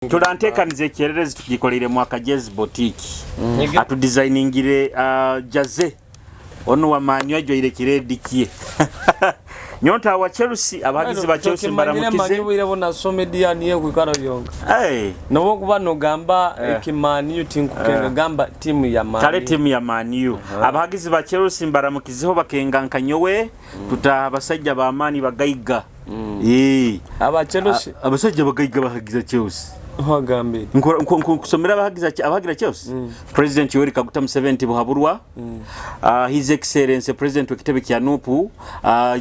Turantekaniza ekyererezi tukikoleire mwaka Jazz Boutique. Atudesigningire jaze onu wa Man U ajwaire kiredi kye. Nyonta wa Chelsea, abahagizi ba Chelsea mbaramukize. Manyi bwire bona social media niye kwikara yonka. Hey. Nobo kuba nogamba eki Man U tinkukenga gamba timu ya Man U. Kale timu ya Man U. Abahagizi ba Chelsea mbaramukizeho bakenga nkanyowe tutaha abasajja ba maani bagaiga. Aba Chelsea. Abasajja bagaiga bahagiza Chelsea. Wagambire. Nkusomera abahagira Chelsea. President Yoweri Kaguta Museveni Tibuhaburwa. His Excellency President w'ekitebe kya NUP,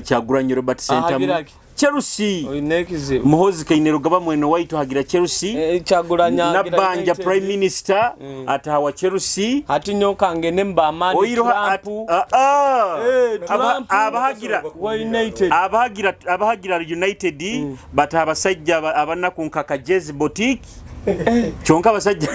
Kyagulanyi Robert Ssentamu. Ahagira ki? Chelsea. Oine ekizibu. Muhoozi Kainerugaba mwene waitu ahagira Chelsea. Kyagulanyi ahagira Nabbanja United. Prime Minister atahawa Chelsea. Hati nyoka ngende mbamani Oiroha Trump. Trump. Wa United. Abahagira United bataha abasajja abanaku nka Kajezi Boutique. Kyonka abasajja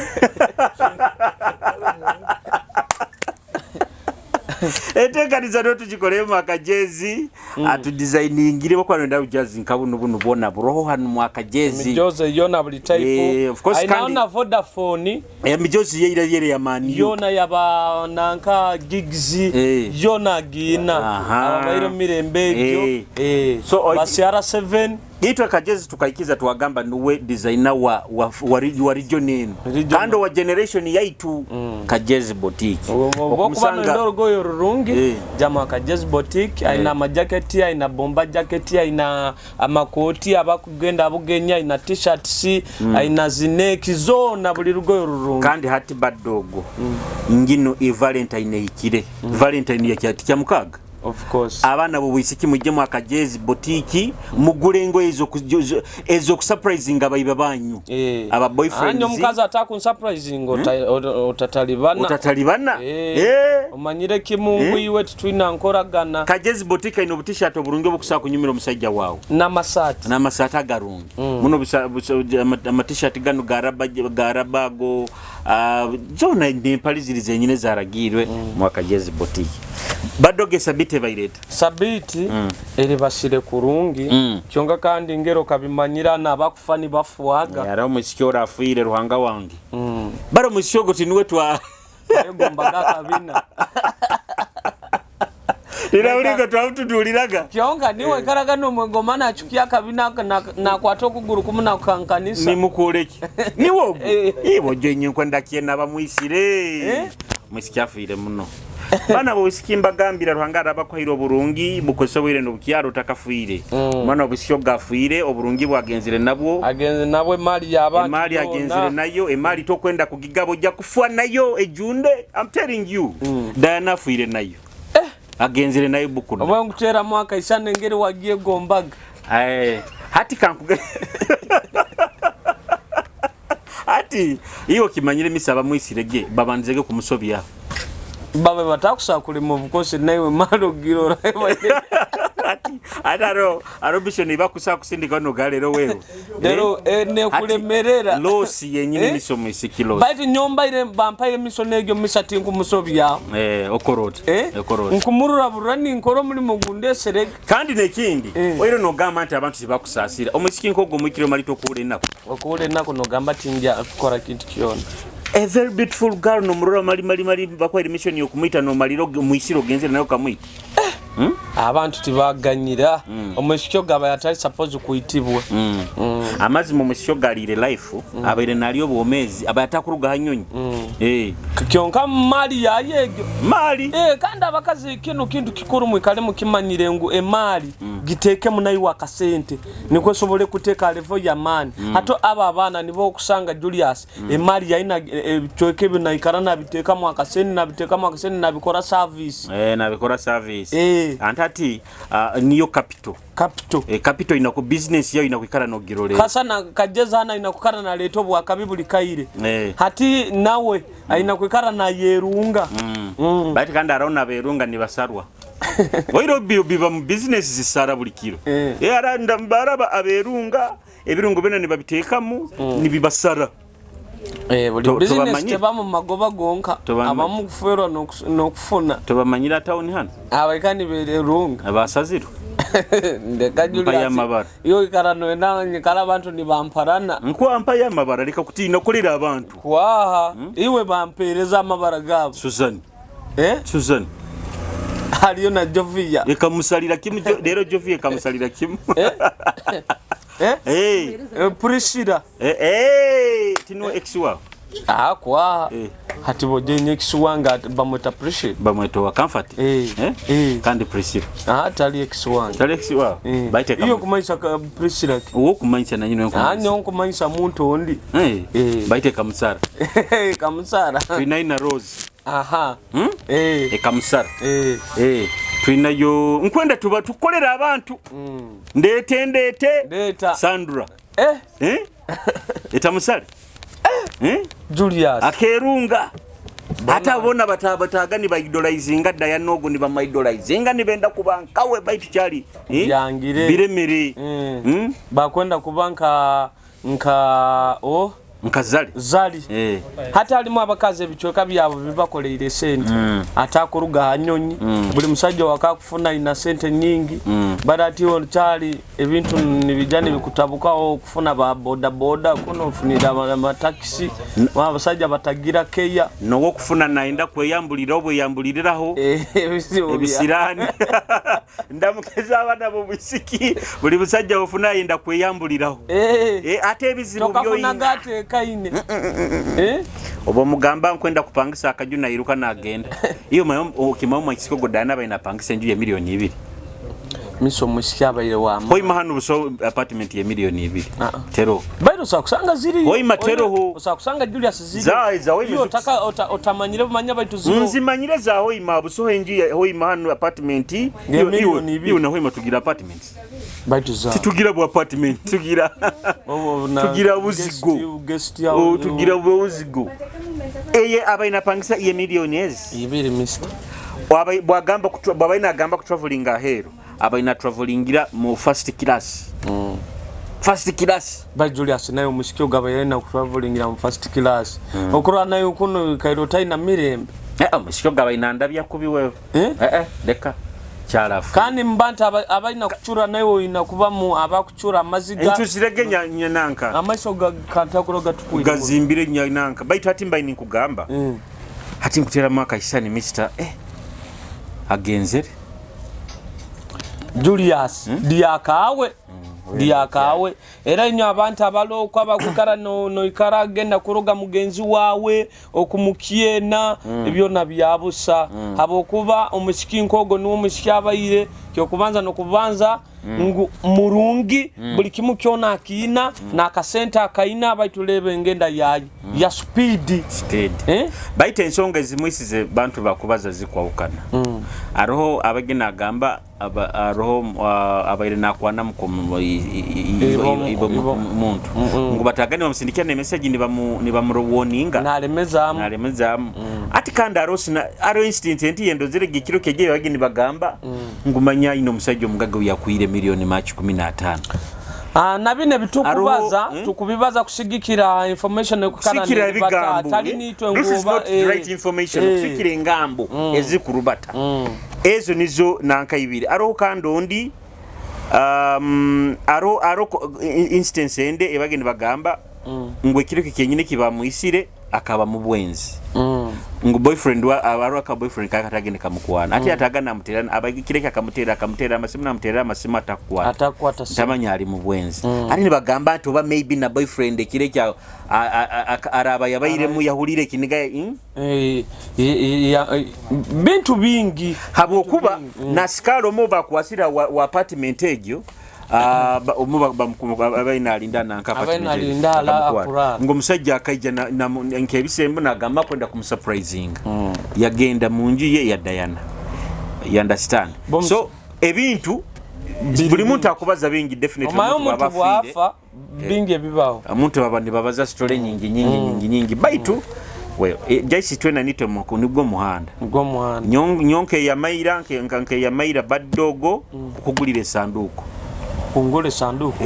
enteekaniza no tugikolemu akajezi atudesigningire bakuba nenda bujazi nka buno buno bwona buroho hano mu akajezi. Emijozi yona buli type. Of course, Aina kandi na Vodafone. Emijozi yeira yere ya Man U. Yona yaba nanka gigs yona gina. Ababaire mirembe egyo. So, Ba CR7. Itwe kajezi tukaikiza tuwagamba nuwe designer wa region eno. Region. Kando wa generation yaitu Kajezi Boutique. Okuba Okumusanga ndo goyo rurungi jama Kajezi Boutique aina amajaketi, aina bomba jacket, aina amakoti abakugenda abugenya, aina t-shirts, aina zineki zona buli rugoyo rurungi. Kandi hati badogo. Ngino e Valentine ikire. Valentine ya kyati kya mukaga. Of course. Abaana bo bwisiki mujje mu Kajezi Boutique mugule engoye ezo surprising abayiba banyu. Aba boyfriends. Anyo mukazi ataku surprising otatalibana. Otatalibana. Omanyire kimungu iwe tutwina nkoragana. Kajezi Boutique ino t-shirt oburungi obukusa kunyumira omusajja wawe. N'amasaati. N'amasaati agarungi. Muno ama t-shirt gano garaba go, zona n'empali ziri zenyine zaragirwe mu Kajezi Boutique. Badoge sabite baireta. Sabiti eri basire kurungi. Kyonka kandi ngero kabimanyira n'abakufa ni bafuaga. Yara omusiki orafuire ruhanga wange. Baro musyogo tinuwe twa Yegombaga kabina. Ira uliko twamututuliraga. Kyonka niwe karaga no mwegoma nachukia kabina na kwata okuguru kumuna kukankanisa. Ni mukoleki. Ni wogo. Ibo jenye nkwenda kiena bamwisire. Mwisiki afuire muno. Bana bo mbagambira ruhanga arabakwaira oburungi bukoso bwire no bukyaro takafuire. Mwana obusyo gafuire oburungi bwagenzire nabwo. Agenze nabwe mali y'abantu. Emali agenzire nayo, emali tokwenda kugigabo ja kufwa nayo ejunde. I'm telling you. Diana afuire nayo. Agenzire nayo bukuno. Oba ngutera mwaka isana ngeri wagiye gombaga. Hati kankuge. Ati iyo kimanyire misaba mwisirege babanzege kumusobya. Babe batakusa kulima of course nawe malo girora. Ati ataro arobisho ni bakusa kusindika no galero wewe. Lero ne kulemerera. Losi yenyine miso mwisikilo. Baitu nyomba ile bampaye miso negyo misati nkumusobya. Okorota. Okorota. Nkumurura burani nkoro muri mugunde serege. Kandi nekindi oiro no gamba nti abantu sibakusasira. Omusiki nkogo mwikiro malito kule nako. Okule nako no gamba tinja kukora kintu kyona. A very beautiful girl no murora mali mali mali bakwa mission yo kumuita no maliro mwisiro genzera nayo kamwita. Abantu tibaganyira. Omushikyo gaba yatali suppose kuitibwa. Amazi mu mushikyo galire life abaire nalyo bomezi abayatakuruga hanyonyi. Kyonka mali yayegyo. Mali. Kandi abakazi kino kintu kikuru mwikale mukimanyire ngu emali giteke munayi wa kasente niko sobole kuteka level ya mani. Hato aba abana nibo okusanga Julius emali yaina chweke binaikara na biteka mu akasente na biteka mu akasente na bikora service. Na bikora service. Antati niyo capital. Capital. Capital inako business yao inakwikara no girole. Kasa na kajeza hana inakukara na leto bwa kabibu kaire. Hati nawe inakwikara na yerunga. Bati kandi arona berunga ni basarwa. Oiro biba mu business zisara buli kiro. Aranda baraba aberunga ebirungo bena ni babitekamu ni bibasara. Buli business teba mu magoba gonka abamu kuferwa no kufuna. Tobamanyira town hano. Abaikani berunga. Abasaziro. Ndeka Mpayo Julius. amabara. Iyo ikara noena nyikara abantu nibamparana. Nkuwa mpayo amabara, leka kutiina okolera abantu. Kwaha iwe bampereza amabara gabo. Susan. Eh? Susan. Haliyo na Jovia. Ekamusalira kimu leero Jovia ekamusalira kimu. Eh? Eh? Eh. Eh, Priscilla. Eh, eh, tino ex wawe. Ah, kwaha. Eh. Hati bojenye ex wange bamweta Priscilla. Bamweta wa Comfort. Eh. Eh? Eh. Kandi Priscilla. Ah, tali ex wange. Tali ex wawe. Eh. Baite Iyo kumanyisa ka Priscilla. ki? Uwo kumanyisa na nyino Ah, nyo nkumanyisa muntu ondi. Eh. Eh. Baite kamusara. Kamusara. Twina Rose. Aha. Hmm? Eh. Ekamusara. Eh. Eh. Twinayo nkwenda tuba tukolera abantu. Ndete ndete. Ndeta. Sandra. Eh. Eh? Etamusale. Eh? Julius. Akerunga. Ate abona bataga nibaidolizinga Diana ogu nibamaidolizinga nibenda kuba nkawe baitu kyali eh? Byangire. Biremere. Mm. Mm? Bakwenda kuba nka nka o Nkazali. Zali. Eh. Hata halimu abakazi ebicweka byabo bibakoleire sente. Atakuruga hanyonyi. Buli musajja wakakufuna ina sente nyingi. Bara ati kyali ebintu nibijja nibikutabukaho okufuna ba boda boda kuno ofunira amatakisi abasajja batagira keya. Nowokufuna naenda kweyambulira obweyambuliriraho. Ebizibu bya- Ebisirani. Ndamukeza abaana b'obwisiki buli musajja ofuna ayenda kweyambuliraho. Eh. Eh, ate ebizibu Tokafuna byoyina. gateekaine. Eh? Oba omugamba nkwenda kupangisa akaju nairuka nagenda. Iyo mayo okimayo mwakisiko godana baina pangisa enju ya 2,000,000. Miso musiki abaire wa ma. Hoima hano buso apartment ya 2,000,000. Ah. Tero. Bairo osakusanga ziri. Hoima tero ho. Osakusanga Julius ziri. Za za hoima. Iyo otaka otamanyire bumanya baitu ziri. Nzimanyire za hoima buso enju ya hoima hano apartment. Ya 2,000,000. Iyo na hoima tugira apartments. Baitu za. Tugira bu apartment tugira. Tugira buzigo. Guest Oh, tugira buzigo. Eye abaina pangisa ye millionaires. Ibiri miski. Wabai bwagamba bwabaina agamba ku traveling ahero. Abaina travelingira mu first class. First class. Ba Julius nayo musiki ogaba yalina ku travelingira mu first class. Okurwa nayo kuno kairo taina mirembe. Eh, musiki ogaba ina ndabya kubiwe. Eh? Eh, leka. Kyalafu. Kandi mbanta abalina kucura nayo ina kuba mu abakucura amaziga. Entusirege nyananka. Amaiso ga kantakuro gatukuire. Gazimbire nyananka. Baitu ati mbaini nkugamba. Hati nkutera mwaka isani Mr. Agenzere. Julius lyakaawe. Lyakaawe. Era inyo abantu abalokwa abakukara no ikara agenda kuroga mugenzi wawe okumukyena ebyona byabusa. Habokuba omusiki nkogo niwo omusiki abaire kyokubanza nokubanza ngu murungi buli kimu kyona akiina n'akasente akaina abaitulebe engenda ya speed. Speed. Eh? Baita ensonga ezimwisize bantu bakubaza zikwawukana. Aroho abagenda agamba aroho abaire nakwana muntu ngu batagani bamusindikira ne message nibamuwarninga. Nalemezaamu. Nalemezaamu. Ati kandi aro sina aro instant enti yendo zire gikiro keje bageni bagamba ngumanya ino omusajja omugaga yakuire milioni machi 15. Na bine bitukubaza, Aroho, tukubibaza kusigikira information ekukana Kusikira n'ebibata, ebigambo, tali eh? nitwe This is nguba, not the right information. Kusikira engambo ezikurubata. Ezo nizo nanka ibiri. Aroho kandi ondi, aro instance ende ebageni bagamba ngo ekireke kenyine kibamwisire akaba mu bwenzi. Ngo boyfriend wa abaro aka boyfriend kaka tagende kamukwana. Ati atagana amutera abagikireke akamutera akamutera amasimu namutera amasimu atakwata. Atakwata simu. Ntamanya ali mu bwenzi. Ari nibagamba nti oba maybe na boyfriend ekireke araba yabairemu yahulire kiniga? Bintu bingi. Habwokuba na sikalo mo bakwasira wa apartment egyo. Abaina alinda nanka Abaina apartment alinda ala akamutwara. akurara. Ngo musajja akaija nkebisembo nagamba kwenda kumusurprising. Yagenda mu nju ye ya Diana. You understand? So ebintu buli muntu akubaza bingi definitely. Omayo Omuntu omuntu bw'aba afiire, bw'afa, bingi ebibaho. Omuntu baba nibabaza story nyingi nyingi nyingi nyingi. Baitu well, jaisi twena nito nibwo muhanda. Nibwo muhanda. Nyonke ya maira, nke ya maira badogo kukugulira esanduku. Kungule sanduku.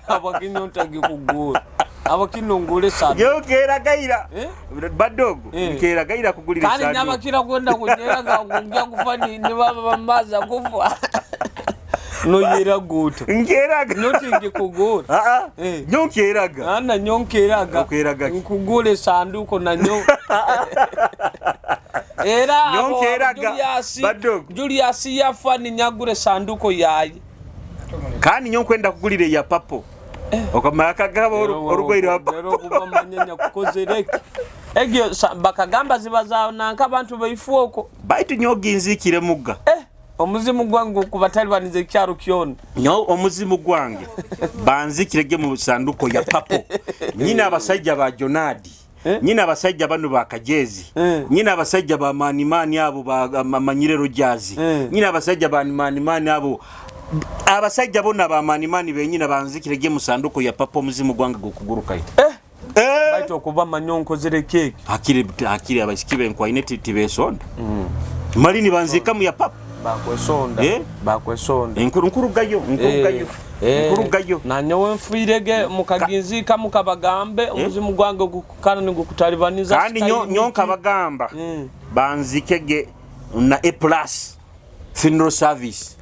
Abakino ntagi kugura. Abakino ngule sanduku. Nyonke era gaira. Eh? Badogo, nke era gaira kugulira Kandi sanduku. nyabakira kwenda kunyera kungia kufa ni baba bambaza kufa. Noyeraga ota? Nkyeraga. Notingikugura. Aa. Eh. Nyo nkyeraga. Ana nyo nkyeraga. Okweraga ki? Nkugura esanduko nanyo. Era Nyo abo nkyeraga. Julius, Badogo. Julius yafa ninyagura esanduko yaye. Kandi nyo nkwenda kugulira eya papo. Okamara akagaba orugoire rwa Rero papo. kuba manyanya kukozereki. Egyo bakagamba ziba za nanka abantu baifu oko. Baitu nyo ginzikire muga. Eh, omuzimu gwange okubatalibaniza ekyaro kyona. Nyo omuzimu gwange banzikirege mu sanduko ya papo. Nyina abasajja ba Jonadi. Eh? Nyina abasajja bano ba Kajezi. Eh. Nyina abasajja ba Manimani abo ba Manyire Rojazi. Eh. Nyina abasajja ba Manimani abo abasajja bona ba Manimani benyina banzikirege mu sanduko ya papo omuzimu gwange gukugurukayo. Eh, Eh. baitu okuba manyo nkozere keki. Hakiri hakiri abaisiki benkwaine tibesonda. Malini banzika mu ya papo. Bakwesonda. Eh? Bakwesonda. Enkuru nkurugayo nkurugayo. Nkurugayo. Nanyowe nfirege mukaginzika mukabagambe omuzimu gwange gukukana nigukutalibaniza. Kandi nyo nkabagamba banzikege na A plus funeral service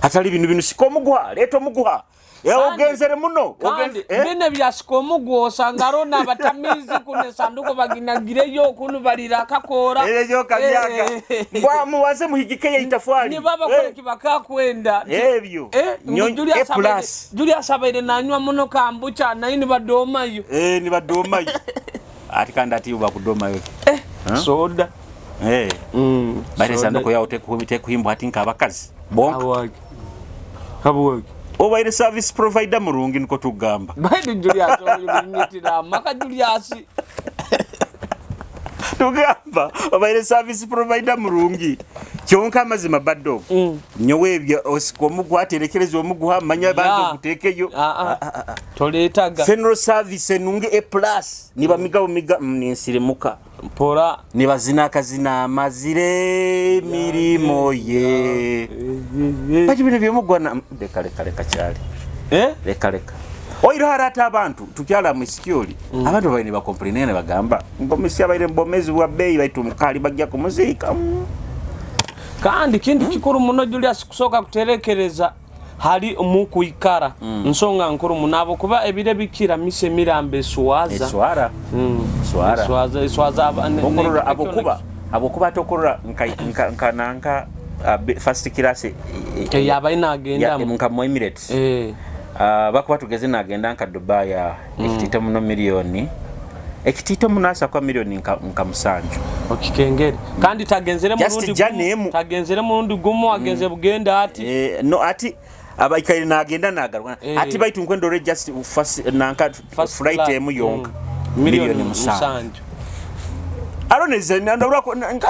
hatali binu binu siko omuguha leeta omuguha ogenzere muno Kandi bine byasika omugu osanga arona abatamizi kuno esanduko baginagireyo kunu balira akakora. Eyo kabyaga muwaze muhigike yeitafwali Niba kibakakwenda. Ebyo Eh, Nyo- Julius A plus Julius abaire nanywa muno kambucha naye nibadomayo. Nibadomayo ati kandi ati bakudomayo. Soda. Bale sanduko yawo tekuhimbwa ati nk'abakazi bonka. Habwaki? Habwaki? Obaire service provider murungi niko tugamba. Baitu Julius oyo amaka Julius. Tugamba obaire service provider murungi kyonka amazima baddo nyowe ebyo osika omuguha aterekereza omuguha manya banza okuteekeyo. Toleetaga. Funeral service enungi A plus nibamiga bumiga ninsirimuka. Mpora. Nibazina akazina amazire mirimo ye bati bino byomugwa leka leka leka kyali. Eh? Leka leka oiro harata abantu tukyala mu security abantu baine bakomplain ne bagamba ngomisi abaire mbomezi bwa bei baitu mukali bajja kumuzika. Kandi kintu kikuru muno Julius kusoka kuterekereza hari mukuikara nsonga nkuru munabo kuba ebire bikira mise mirambe swaza. Eswara. Swara. Swaza eswaza Okorora abokuba abokuba tokorora nka nka nanka first class yaba inagenda nka mu Emirates. Bakuba tugeze nagenda nka Dubai ekitito muno milioni ekitito munasa kwa milioni nka 7. Okikengere kandi tagenzere murundi gumu tagenzere murundi gumu agenze bugenda ati no ati abaikaire nagenda nagaruka ati baitu nkwendo just first nanka flight emu yonka milioni 7. Aroneze ndabura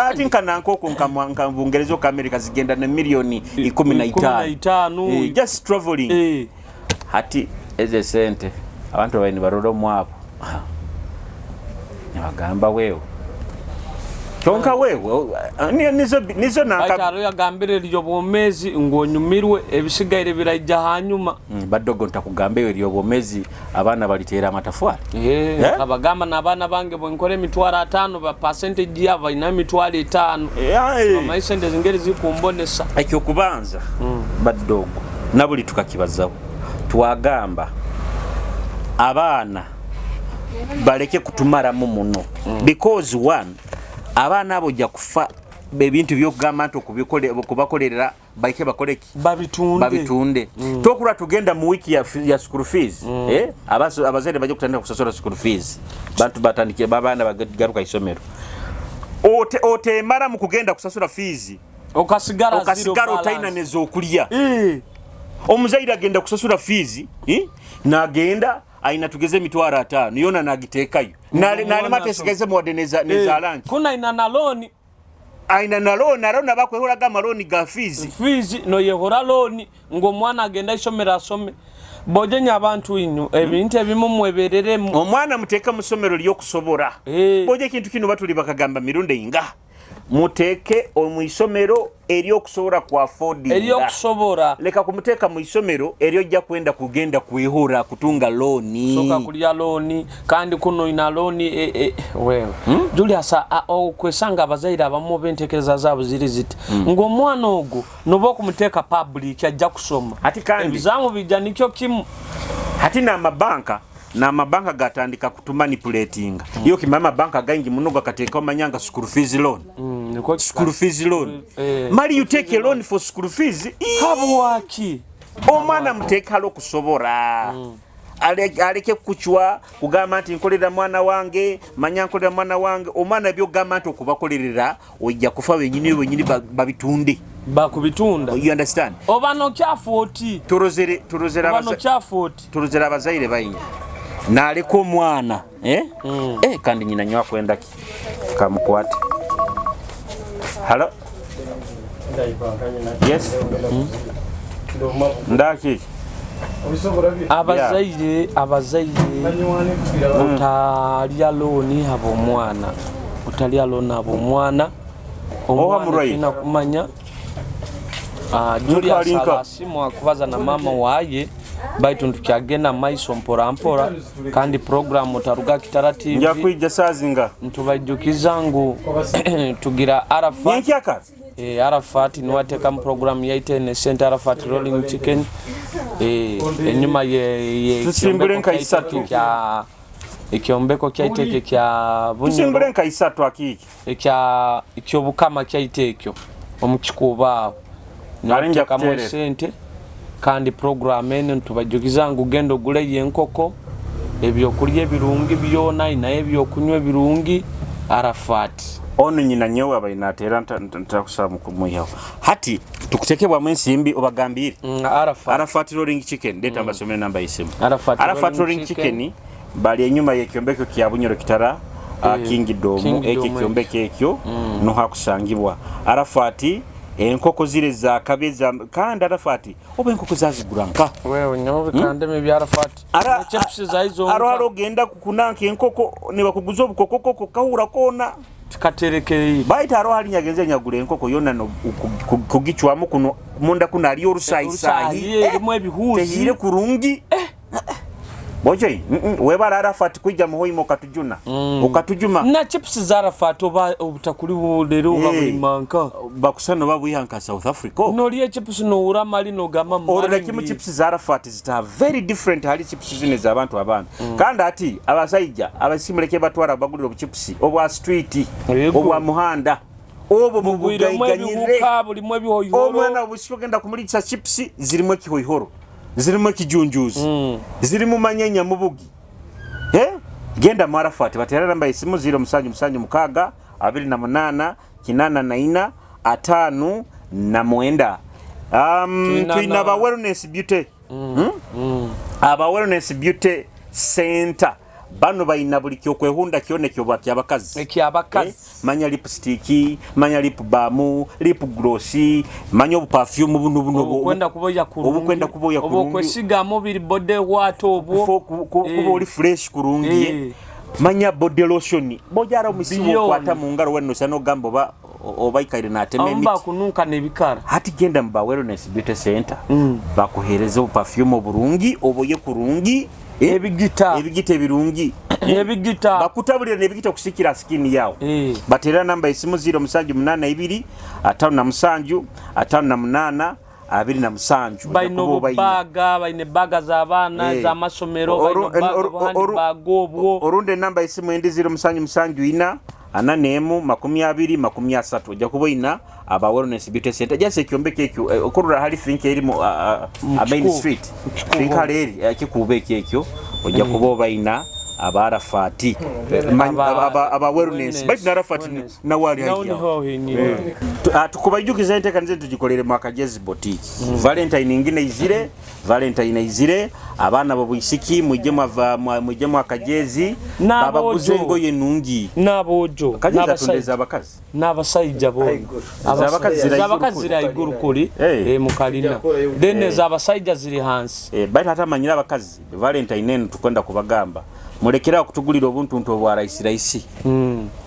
ati nka nankoko nka Bungereza ka America zigenda na milioni 15 just traveling. Hati eze sente abantu baine barora omwabo nibagamba wewe kyonka wewe nizo nanka Baitaro yagambire ryo bomezi ngonyumirwe ebisigaire birajja hanyuma. Badogo ntakugambe ryo bomezi abaana balitera amatafwali. Abagamba n'abaana bange bwenkora emitwaro 5 ba percentage yabo ina emitwaro 5. Amaisente zingeri zikumbonesa. Ekyo kubanza badogo nabuli tukakibazaho twagamba abaana baleke kutumaramu muno because one abaana abo ojja kufa ebintu byokugamba nti okubakolerera baike bakoleki babitunde. Tokula tugenda mu wiki ya school fees. Abazaire bajja kutandika kusasula school fees bantu batandike babaana bagaruka isomero otemara mu kugenda kusasula fees okasigara otaina nezokulya. Omuzaire agenda kusasula fees nagenda aina tugeze emitwaro 5 yona nagitekayo nalema tesigeze muwadde neza lunch kuna ina na loan aina na loan arona bakwehora ga maloni ga fees no yehora loan ngo mwana agenda isomera asome bojenya abantu inyu ebintu ebimu mwebereremu omwana muteka musomero lyo kusobora. Boje kintu kino batuli bakagamba mirundi inga Muteeke omu isomero eryokusobora ku affordinga. Eryokusobora. Leka kumuteeka mu isomero eryojja kwenda kugenda kwehora kutunga looni. Soka kulya looni kandi kuno ina looni e, e, wewe hmm? Julius okwesanga abazaire abamu bentekereza zaabo ziri ziti hmm. Ng'omwana ogwo noba okumuteeka public ajja kusoma hati kandi ebizamu bija nikyo kimu hati n'amabanka n'amabanka gatandika kutumanipuletinga mm. Iyo kimama banka gaingi muno gakateeka omanyanga school fees loan school fees loan eh, mali you take a loan for school fees. Habwaki omwana muteekalo okusobora aleke kucwa kugamba nti nkolera mwana wange, manya nkolera mwana wange. Omwana byogamba nti okubakolerera ojja kufa wenyini wenyini babitunde. Bakubitunda. You understand? Oba nokyafu oti turozere turozere oba nokyafu oti turozere abazaire baingi naleka omwana eh? Eh, kandi nyina nyo akwenda ki kamukwate. Halo, yes. Ndaki. Abazaire otalya looni habw'omwana, otalya looni habw'omwana. Omwana murwaire. tulina kumanya. Ah, Julius Nkalinka. arasimu akubaza na mama waye, baitu ntukyagenda maiso mpora mpora kandi program Otaruga Kitara TV. Nja kwija saazinga. Ntubaijukiza ngu tugira Arafat. Nyenkyaka. Eh, Arafat niwe ateekamu program yaitu ene sente Arafat Rolling Chicken, eh, enyuma ye Tusimbule ekyombeko nka kyaitu isatu. Ekyombeko kyaitu ekyo kya Tusimbule Bunyoro nka isatu akiiki. Ekya ekyobukama kyaitu ekyo omukikuubo aho. Nali nja Nibateekamu kuteerera. esente kandi program eno nitubajukiza ngu genda oguleyo enkoko, ebyokurya ebirungi byona, inayo ebyokunywa ebirungi Arafat. Onu nyina nyowe abaire nateera ntakusaba kumwihaho. Hati tukutekebwamu ensimbi obagambire. Arafat. Arafat Rolling Chicken, leeta mbasomere namba y'esimu. Arafat Arafat Rolling Rolling Chicken. Chicken bali enyuma y'ekyombeko kya Bunyoro Kitara Kingdom, Kingdom. Ekyo ekyombeko ekyo nuho akusangibwa. Arafat enkoko zire zakabe za kandi Arafat oba enkoko zazigura nka. Wewe nyowe bikandema ebya Arafat. Chips zaizo. Arwara ogenda kukunanka enkoko nibakuguza obukokokoko kahura koona. Tikaterekereye. Baita haro hali nyagenze nyagura enkoko yona no kugicwamu kuno munda kuno aliyo orusayisayi. Orusayi, erimu ebihuzi. Tehire kurungi. Bojoi, webara Arafat kwija muhoimo okatujuna. Okatujuma. Na chips za Arafat oba obutakuli bulero oba buli manka. Bakusana oba bwiha nka South Africa. Noliye chips nowura mali nogamba mali. Orora kimu chips za Arafat zita very different hali chips zine z'abantu abantu. Kandi ati abasaija abasimuleke batwara bagulira obuchips obwa street, Yego. obwa muhanda. Obwo Bugwiremu mubugayiganyire. ebihuka bulimu ebihoihoro. Omwana obusiki ogenda kumulisa chips zirimu ekihoihoro, zirimu ekijunjuzi, zirimu manyenya mubugi. Eh? Genda mu Arafat batera namba y'esimu 0776 28 84 59. Twina Twina ba Wellness Beauty. Aba Wellness Beauty Center bano bayina buli kyokwehunda kyona ekyoba kyabakazi. Ekyabakazi. Manya lipstick, manya lip balm, lip gloss, manya obuperfume buno buno Obukwenda kuboya kurungi. Obukwenda kuboya kurungi. Obukwesiga mubiri body wato obwo. Kuba oli fresh kurungi. Manya body lotion. Bojara omusibo Beyond. okwata mu ngaro weno sano gamba oba obaikaire natema Amba emiti. kununka nebikara. Hati genda mu ba Wellness Beauty Center. Bakuhereza obuperfume oburungi, oboye kurungi. Ebigita. Ebigita ebirungi. Ebigita. Bakutabulira nebigita kusikira skin yawo. Batera namba esimu 0782 57 58 27. Baina Oja kuba obaina. obubaga, baina ebaga z'abaana, z'amasomero, baina obubaga, obuhandbag obwo. Orundi enamba esimu endi 0774 41 20 30. Ojja kuba oyina aba Wellness Beauty Center. Just ekyombeko ekyo, okurora hali finka eri mu main Kikuubo. street. Kikuubo. Finka hali eri, kikuubo ekyo ekyo. Ojja kuba obayina aba Arafat. Aba Wellness. Baitu na Arafat nawe ali Nawe haihi niho aho. henyini. Tukubaijukiza enteekaniza tugikolere mu Akagezi Boutique. Valentine ingine izire, Valentine izire, abaana b'obwisiki mwijje mwijje mu Akagezi, N'aboojo. babaguze engoye ennungi. N'aboojo, Akagezi n'abasajja. atondeza abakazi. N'abasajja bona. Z'abakazi ziri Z'abakazi haiguru ziri haiguru kuli, mu kalina. Then ez'abasajja ziri hansi. Baitu ate amanyire abakazi, Valentine eno tukwenda kubagamba. Mulekere awo kutugulira obuntuntu obwa rahisi rahisi.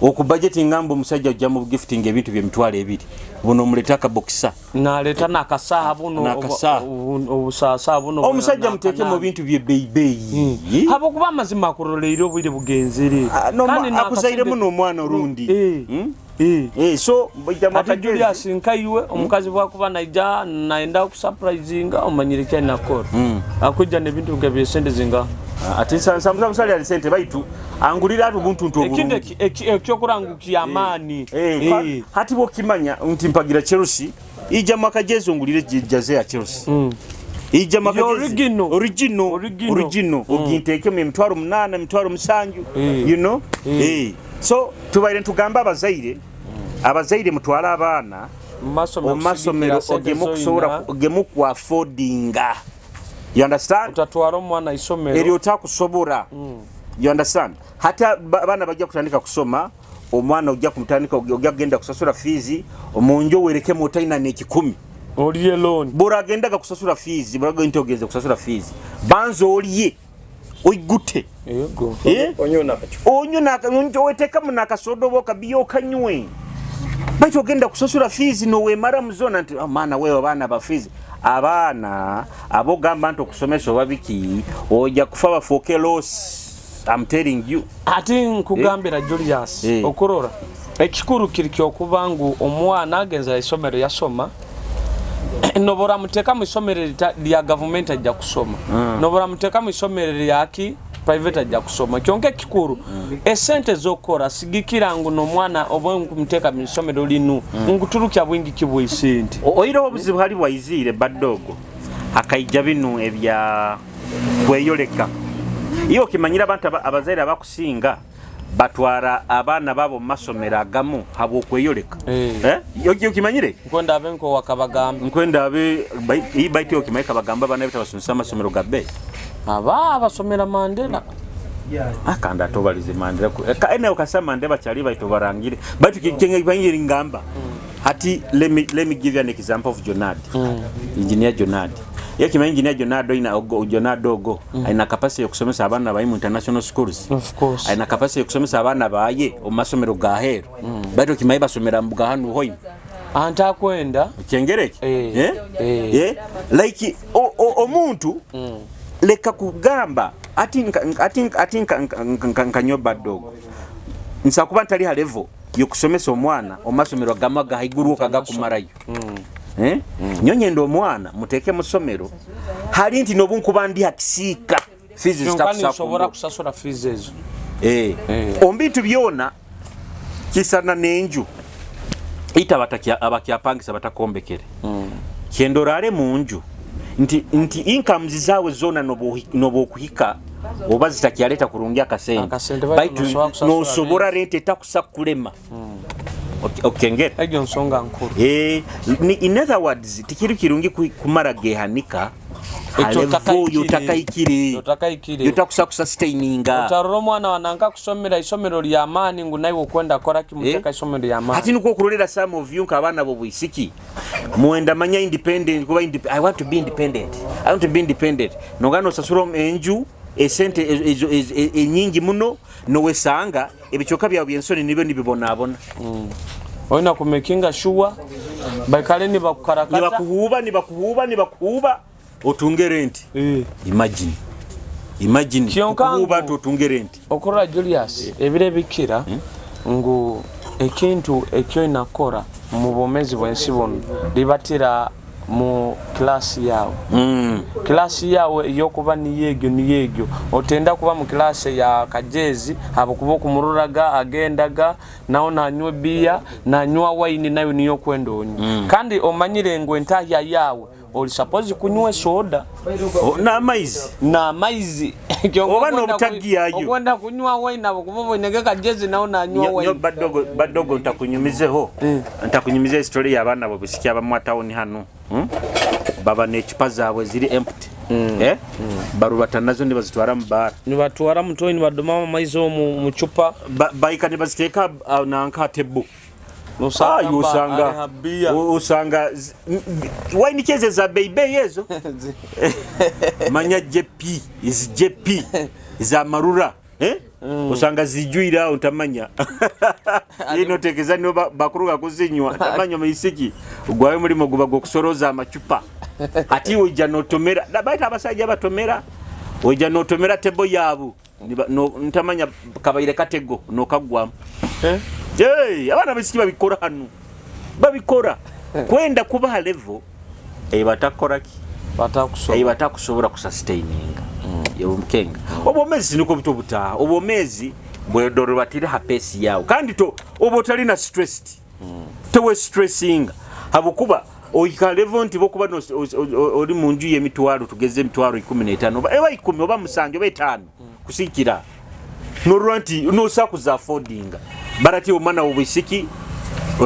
Okubajetinga mbu omusajja ojja mu gifting ebintu bye 20,000, buno omuleta akabokisa. Naleeta nakasaaha buno. N'akasaaha. Obusaasaa buno. Omusajja muteeke mu bintu bye beibeeyi. Habwokuba amazima akuroleire obwire bugenzere. Ah, no, akuzairemu n'omwana orundi. Eh. Eh, so bajjamu Ati akagezi. Julius, nkaiwe omukazi bwakuba naija naenda kusurprisinga, omanyire kyalina kukora, akujja nebintu nga byesente zinga. Ah, ati nsamusamusali ali sente, baitu angulira ati obuntuntu Ekindi obulungi. Ekyokuranga kyamaani. Eh, hati bwokimanya nti mpagira Chelsea, ija mwakajezi ongulire jersey ya Chelsea, ija mwakajezi. Original. Original. Original. Original, oginteekemu 8,000, 70,000. Eh. You know, so tubaire ntugamba abazaire mutwale abaana mumasomero. omu masomero ogemu okusobola ogemu ku affordinga, you understand? Utatwara omwana isomero Eryo otakusobola, you understand? Hati abaana bajja kutandika kusoma, omwana ojja kumutandika, ojja kugenda kusasula fees omunju owerekemu otalina n'ekikumi. Oliye loan. Bw'oragendaga kusasula fees, bw'oraga nti ogenze kusasula fees, banza olye oigute. Yego. Eh? Onywe nakacupa. Onywe weteekamu nakasoda oba okabiya okanywe, baitu ogenda kusasula fees nowemara muzona nti, "Ah, maana wewe abaana ba fees." Abaana abogamba nti okusomesa oba biki, ojja kufa bafuuke loss, I'm telling you. Ati nkugambira Julius, okurora ekikuru kiri kyokuba ngu omwana agenza isomero yasoma, nobora muteeka mu isomero lya gavumenti ajja kusoma, nobora muteeka mu isomero lyaki private ajja kusoma. Kyonka ekikuru esente zokora sigikira ngu nomwana oba nkumuteeka mu isomero linu nkuturukya bwingi kibwa esente. Oireho obuzibu hali bwaiziire badde ogwo hakaija binu ebya kweyoleka. Iyo okimanyire abantu abazaire abakusinga batwara abaana babo mu masomero agamu habwokweyoleka. Eh. Eh? Okimanyire? Nkwenda abe nko wakabagamba. Nkwenda abe baitu okimanyi kabagamba abaana betu abasomesa amasomero ga bbeeyi. Aba abasomera Mandela. Akanda atobalize Mandela ene okasa Mandela bakyali baitu barangire, baitu kenge ngamba hati let me give you an example of Jonad, Engineer Jonad. Ye kimanyi Engineer Jonad ina ogo, Jonad ogo aina capacity yokusomesa abaana bayi mu international schools. Of course. Aina capacity yokusomesa abaana baye omu masomero ga heru, baitu kimanyi basomera mu gahanu hoima. Anti akwenda. Kyengereki. Eh. Eh? Eh. Eh? Like omuntu leka kugamba ati ati nkanywa badogo nsakuba ntali ha level yokusomesa omwana omasomero agamu agahaiguru okagakumarayo. Eh? Nyo nyenda omwana muteeke mu ssomero hali nti nobunkuba ndi hakisiika fees Kyonka nisobola zitakusakumbu kusasula fees ezo. Eh. Eh. Omu bintu byona kisana n'enju ita abakyapangisa batakombekere, kyenda orare mu nju nti incomes zaawe zona nobwokuhika oba zitakyaleta kurungi akasente, Akasente, baitu baitu nosobola kusasula. Nosobora rent etakusa kulema. Okengera. Egyo nsonga nkuru. Eh, in other words, tikiri kirungi kumara gehanika Ekyo ha level otakahikire. yotakahikire. Otakahikire. Yotakusa kusustaininga. Otarora omwana wananka kusomera isomero lyamaani ngu naiwe okwenda kora kimuteka Eh? isomero lyamaani. Hati nikwo okurolera some of you nk'abaana b'obwisiki mwenda manya independent kuba I want to be independent, I want to be independent, nogana nosasura enju esente enyingi muno, nowesanga ebicooka byawe byensoni nibyo nibibonabona. Olina kumakinga sure baikale nibakukarakata. Nibakuhuba, nibakuhuba, nibakuhuba otunge rent. Eh. Imagine, imagine. Kyonka kukuhuba ngu nti otunge rent. Okurora Julius, ebiro ebikira ngu ekintu ekyoina kukora mu bwomezi bwensi buno libatira mu class yawe. Class yawe eyokuba niyo egyo, niyo egyo otenda kuba mu class ya kajezi, habwokuba okumururaga agendaga nawo nanywa ebiya, nanywa waini, nayo niyo okwenda onywa, kandi omanyire ngu entahya yawe oli suppose kunywa esoda. N'amaizi. N'amaizi. Oba n'obutagiyayo. Okwenda kunywa waini habwokuba obonege kajezi nawo nanywa Nyo waini. Badogo, badogo, ntakunyumizeho, ntakunyumize history y'abaana bobusiki abamu tawuni hano, Baba n'ecupa zaabwe ziri empty, eh? Barubata nazo nibazitwara mu baara. Nibatwara mutoyi, nibadomamu amaizi omu mucupa. Baika nibaziteeka nanka table. Nosanga Ayi, usanga aleha bia. Usanga waini kyeze za beibeyi ezo, manya JP is JP za marura. Eh? Osanga zijwire aho ntamanya inotekeza nibo bakuruga kuzinywa, ntamanya omuisiki gwawe mulimo guba gwokusoroza amacupa. Ati oija notomera baita abasajja batomera, oija notomera tebo yabu ntamanya kabaire katego nokagwamu. Eh? Hey, abaana baisiki babikora hanu, babikora kwenda kubaha level ebatakoraki, ebatakusobora kusustaininga yomukenga. Obwomezi niko buto butaha, obwomezi bwedorobatire ha pace yawe, kandi to oba otalina stressed, tewe stressinga habwokuba ohika level nti bokuba oli mu nju y'emitwaro, tugeze emitwaro 15 oba eba 10 oba 7 oba 5 kusikira norora nti nosa kuza affordinga barati omwana w'obwisiki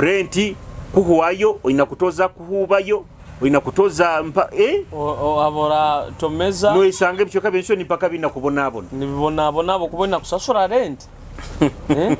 renti kuhwayo, oyina kutoza kuhubayo, oyina kutoza mpa, eh? Abora tomeza. Noisanga ebicweka by'ensoni mpaka bina kubonabona. Nibibonabona abo kuba kusasura rent. Eh?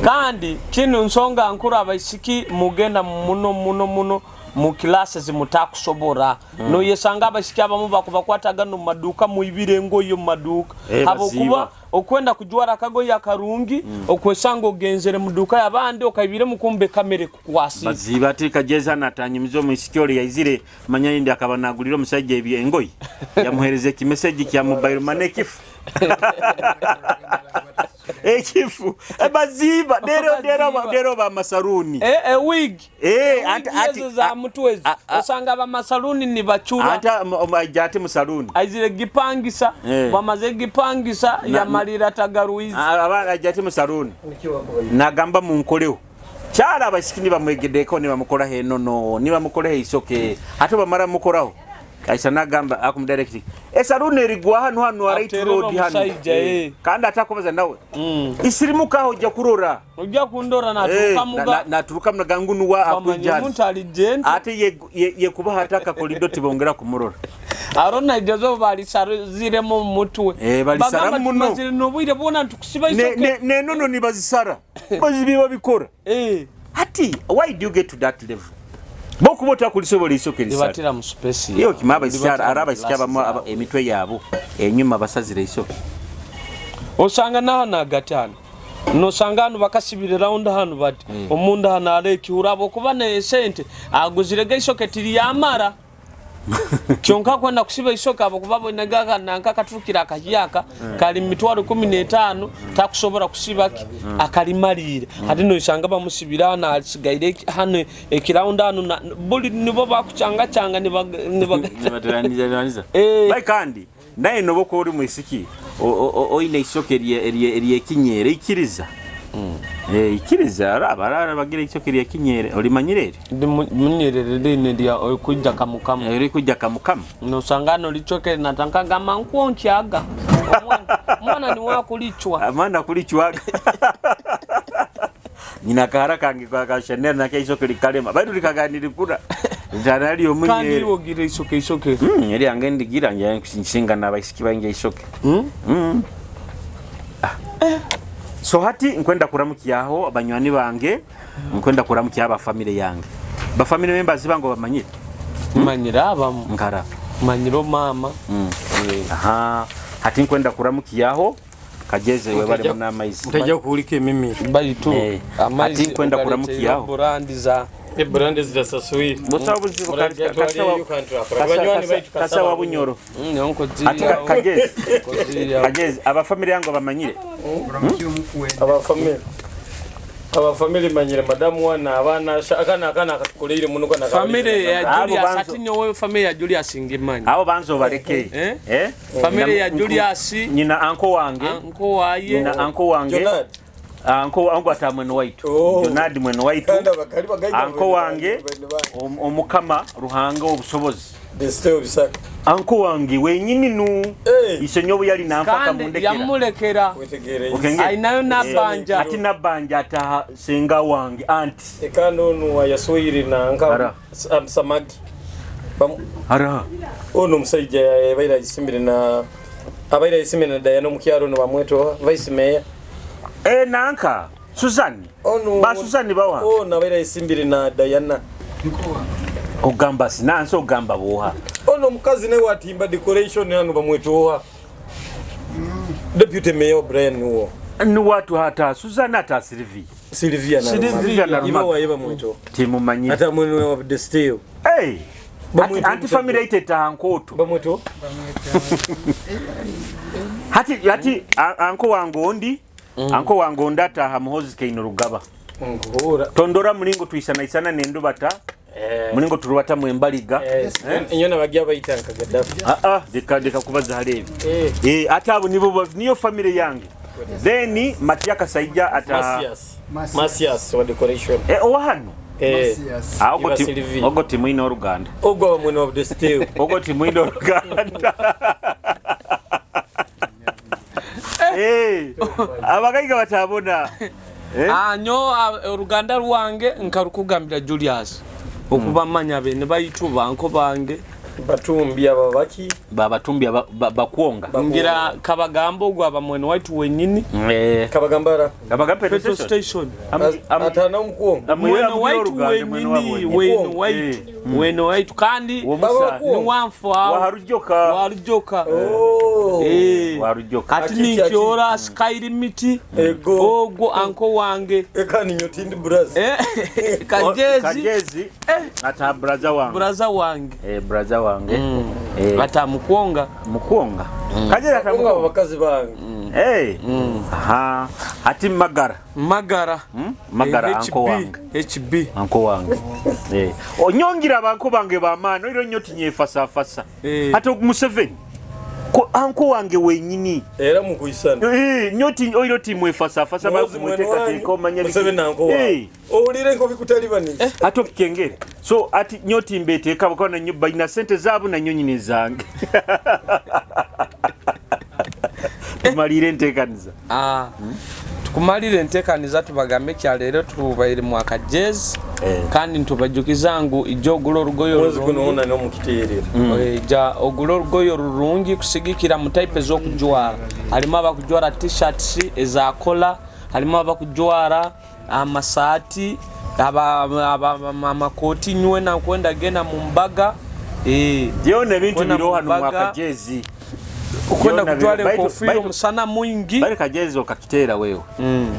Kandi kinu nsonga nkuru, abaisiki mugenda muno muno muno mu classes mutakusobora. Noyesanga abaisiki abamu bakubakwataga no maduka, muibire engoye mu maduka, habokuba okwenda kujwara akagoye akarungi, okwesanga ogenzere mu duka y'abandi okaibire mukumbe kamere kukwasi. Baziba ati kajeza natanyumiza omuisiki oli yaizire manya indi akaba nagulira omusajja ebyo engoye, yamuhereza ekimeseji kya mobile money ekifu ekifu. Baziba dero dero dero ba masaruni. Wig. Ati za mutwe osanga ba masaluni ni bachura. Ata aija ati musaluni aizire gipangisa, bamaze gipangisa yamalira tagaruizi. Aba aija ati musaluni nagamba munkoleho kyala abaisiki nibamwegedeko nibamukoraho enono nibamukoraho isoke ate bamara mukoraho aisa nagamba akumudirect esaluni erigwa hano hano right road hano, kandi atakubaza nawe isirimukaho ojja kurora. Ojja kundora naturuka muga. Naturuka muga ngunuwa akwijana omuntu ali gentle. Ate ye kuba hataka kolido tibongera kumurora. Arona ijozo balisaruziremo mutwe. Balisara muno. Nobwire bona ntukusiba isoke. Ne nono nibazisara bazibiba bikora. Ati why do you get to that level? Bokuba otakulisobola isoke lisara. Libatira mu space. Iyo kimaba isyara araba isyaba mu emitwe yabo enyuma basazira isoke. Osanga nahana agatano. Nosanga hano bakasibire round hano bati omunda hano aleki urabo kuba ne sente aguzire isoke tiri yamara. Kyonka kwenda kusiba isoke abo kuba bonaga nanka katukira akajyaka kali mitwaro 15 takusobora kusiba akalimalire. Hati no isanga bamusibira na asigaire hano ekiraund hano buli nibo bakuchanga changa nibateraniza. Bai kandi naye noboko uri mwisiki oine isoke rye kinyere ikiriza. Ikiriza araba bagira isoke rye kinyere olimanyirere. Ndi munyerere line lya okujja kamukamu. Eri kujja kamukamu. No sangano lichoke natanka gama nkuonkyaga. Mwana ni wakulichwa. Mwana kulichwaga. Nina kahara kange kwa ka Chanel na isoke likalema. Baitu likaganira kura. Ntanali omunyere. Kandi wogira isoke isoke. Eri ange ndigira nje nsinga nabaisiki bange isoke. So hati nkwenda kuramukiyaho abanywani bange, nkwenda kuramukiya aba family yange. Ba family members bango bamanyire. Manyira abamu. Nkara. Manyiro mama. Aha, hati nkwenda kuramukiyaho kajeze we bali muna amaizi. Ntajya kuulika emimiro. Baitu amaizi. Hati nkwenda kuramukiyaho. Brand za brand zidasasuye. Busa buzibu kasawa bunyoro. Nonko Ati kajeze. Kajeze aba family yango bamanyire. Aba family. Aba family manyire madamu wana abana akana akana akatukuleire muno kana family ya Julius ati nyowe family ya Julius ngimanyi. Abo banzo bareke. Family ya Julius nyina anko wange. Anko waye. Nyina anko wange. Anko wangu ata mweno waitu. Jonadi mweno waitu. Anko wange omukama Ruhanga obusobozi. Anko wange wenyini nu isenyobo yali namfaka mundekera. Yamulekera. Ainayo nabanja. Ati nabanja ata senga wange anti. Ekando nu yaswiri na anka samaki. Ara. Ono musajja yabaira isimbire na abaira isimbire na Diana mukyaro no bamweto vice mayor. Nanka Suzanne. Ba Suzanne bawa. Ono abaira isimbire na Diana. Ogamba sinanso ogamba boha. Ono mukazi ne watimba decoration hano bamwetoha. Deputy Mayor Brian wo. Niwatu hata Suzana, ata Silvia. Silvia na Silvia na Iba Rumaga. wa bamweto. Timumanyire. Ata mwene wa Desteo. Hey! Bamwita Anti family yaiteta nkoto. Bamweto. Hati anko wange ondi, anko wange ondi ataha Muhozi Keino Rugaba. Ngora. Tondora mulingo tuisanaisana nendubata. Mulingo turubata mwembaliga. Inyona bagiya bayitanka Gaddafi. Ah ah, deka kubaza halevi. Eh. Eh, ate abo nibo niyo family yange. Then Matia Kasaija ata Masias. Masias wa decoration. Eh, owa hano. Eh. Ah, ogo Iba ti Sylvie. ogo timwine oruganda. Ogwa bamwene wa Desteo. Ogo timwine oruganda. Eh, abagaiga batabona. Eh? Ah, nyo oruganda rwange nkarukugambira Julius, okubamanya bene baitu banko bange. Batumbi aba baki. Babatumbi bakwonga. Ngira Kabagamba ogwo aba mwene waitu wenyini. Eh. Kabagambara. Kabagamba Petrol station. Atana omukwonga. Mwene waitu wenyini, wene waitu, mwene waitu kandi Baba niwanfu awo. Waharujoka. Warujoka. Oh. Eh. Warujoka. Ati Akiki, ninkyora skylimiti. Ego. Ogwo anko wange. Eka ninyo tindi braz. Eh, Kajezi. Kajezi. Ata braza wange. Braza wange. Eh, braza wange. Eh, Ata mukwonga. Mukwonga. Kajezi ata Konga mukwonga. abakazi bange. Eh. Aha. Ati Magara. Magara. Magara Eh, anko HB. wange. HB. Anko wange. Eh. Onyongira banko bange bamaani oiro nnyo tinyefasafasa. Eh. Ate Museveni. Ko anko wange wenyini. Era mukuyisana. Eh, nnyo ti oiro timwefasafasa Muhozi mwene bakumweteekateeka wanyu, omanya biki. Museveni anko wange. Eh. Owulire nko bikutalibaniza. Ate okukengere. So ati nnyo timbeteeka bakaba nanyo balina sente zaabo nanyo nyina ezange. Tumalire enteekaniza. Ah. Tukumalire enteekaniza, tubagambe kyaleero tubaire mwaka jezi. Eh. Kandi ntubajukiza ngu ijja ogula olugoye Mwezi guno olurungi. ona n'omukiteerera. Eh, ja ogula olugoye olurungi kusigikira mu type ez'okujwara. Harimu abakujwara t-shirts ezakola, harimu abakujwara amasaati, amakooti nywe nakwenda genda mu mbaga. Eh, Byona ebintu Kwenda biriho mu hano mbaga. mwaka jezi. Okwenda Byona kujwara enkofiira omusana mwingi. Bari kajezi okakiteera wewe.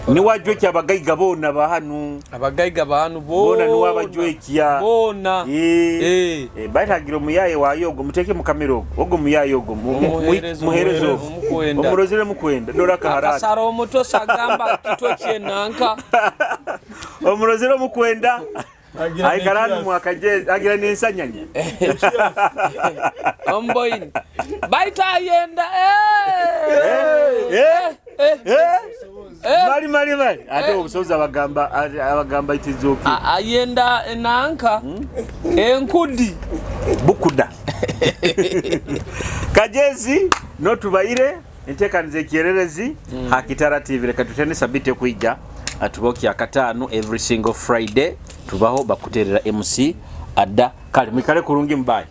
Niwajwekya abagaiga boona ba hano. Abagaiga ba hano Boona niwabajwekya. boona. Eh. Eh. Eh, baitagira omuyaye waayo ogwo muteeke mu kamera ogwo ogwo muyaye ogwo Omuheereza, muheereza ogwo. omukwenda. Omurozere mukwenda dora kaharati. Akasara omutwe sagamba kitwe kyenanka. Omurozere omukwenda. Agira Aikara hano n'ekirasi. mwakajezi agira n'ensanyanya. Omboini baita ayenda. Eh. Eh? Eh. Eh? Eh. Mali mali mali. Ate obusobozi abagamba itizuki. Ayenda enanka enkudi. Bukuda. Kajezi notubaire enteekaniza ekyererezi Hakitara TV. Reka tutende sabite kwijja atuboki akataano every single Friday tubaho bakuterera MC adda. Kale mwikale kurungi, mbaye.